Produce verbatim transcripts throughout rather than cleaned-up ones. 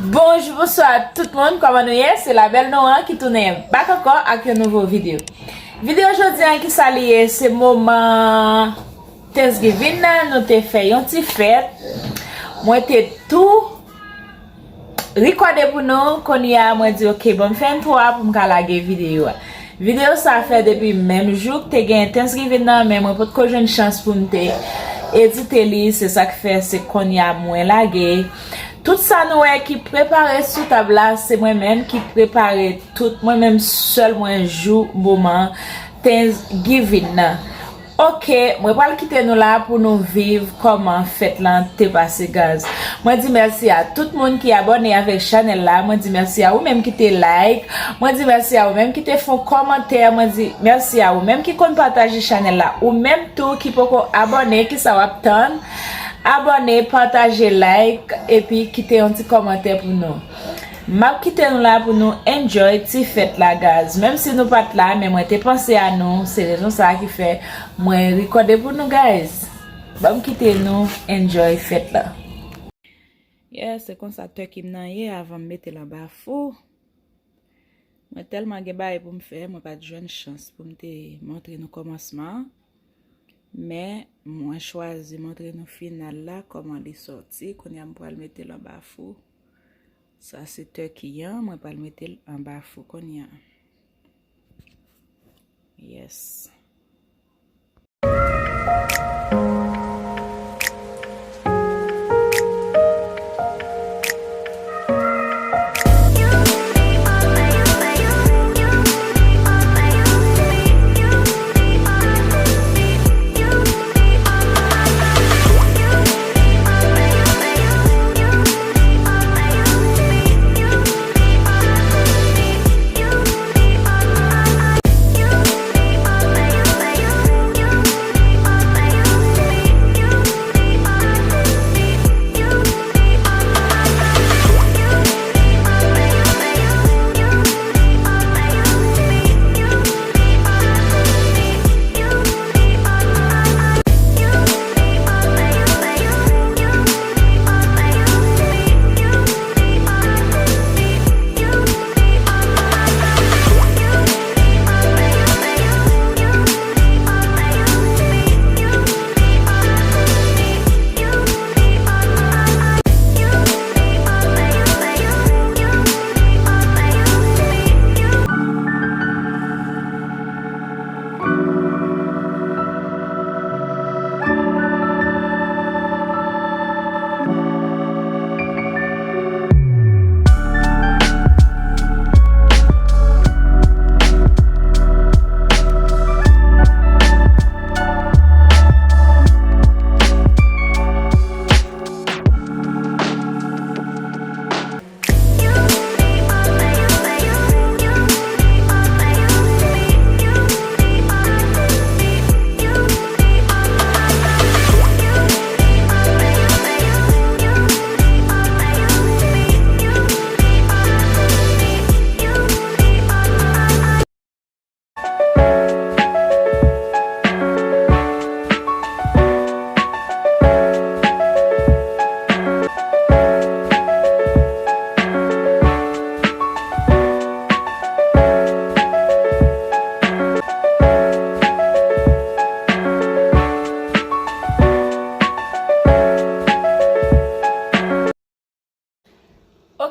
Bonjou, bonswa tout moun, kòman nou ye? Se Labèl Noah ki tounen back ankò ak yon nouvo videyo. Videyo jodi a, kisa li ye? Se moman Thanksgiving nan, nou te fè yon ti fèt. Mwen te tou rekòde pou nou, kounye a mwen di, "Ok, ban m fè entwo a pou m ka lage videyo a." Videyo sa fè depi menm jou k te gen Thanksgiving nan, men mwen potko jwenn chans pou m te edite li, se sa k fè se kounye a mwen lage. Tout sa nou wè ki prepare sou tab la, se mwen menm ki prepare tout, mwen menm sèl mwen jou moman Thanksgiving nan. Ok, mwen pral kite nou la pou nou viv kòman fèt lan te pase, guys. Mwen di mèsi a tout moun ki abòne avèk chanèl la. Mwen di mèsi a ou menm ki te like. Mwen di mèsi a ou menm ki te fè yon kòmantè. Mwen di mèsi a ou menm ki konn pataje chanèl la. Ou menm tou ki poko abòne, kisa w ap tann? Abòne, pataje, like, epi kite yon ti kòmantè pou nou. M ap kite nou la pou nou enjoy ti fèt la, guys. Menm si nou pa t la, men mwen te panse a nou. Se rezon sa a ki fè mwen rekòde pou nou, guys. Ban m kite nou enjoy fèt la. Yeah, se konsa turkey m nan ye avan m mete l anba fou. Mwen tèlman gen bagay pou m fè, mwen pa t jwenn chans pou m te montre nou kòmansman an. Men, mwen chwazi montre nou final la, kòman li sòti. Kounye a, m pral mete l anba fou. Sa se turkey an, mwen pral mete l anba fou kounye a. Yes.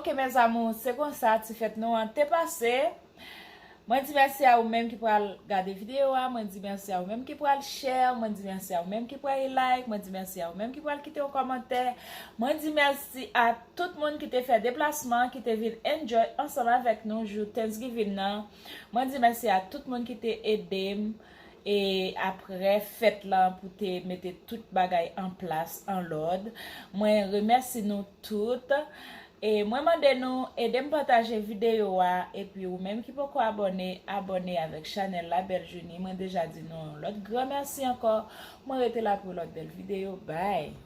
Ok, mes amours, se konsa ti fèt nou an te pase. Mwen di mèsi a ou menm ki pral gade videyo a, mwen di mèsi a ou menm ki pral share, mwen di mèsi a ou menm ki pral like, mwen di mèsi a ou menm ki pral kite yon kòmantè. Mwen di mèsi a tout moun ki te fè deplasman, ki te vin enjoy ansanm avèk nou jou Thanksgiving nan. Mwen di mèsi a tout moun ki te ede m e aprè fèt lan pou te mete tout bagay an plas, an lòd. Mwen remèsi nou tout. E mwen mande nou ede m pataje videyo a, epi ou menm ki poko abòne, abòne avèk chanèl Labèl Junie. Mwen deja di nou yon lòt gran mèsi ankò. Mwen rete la pou lòt bèl videyo. Bye!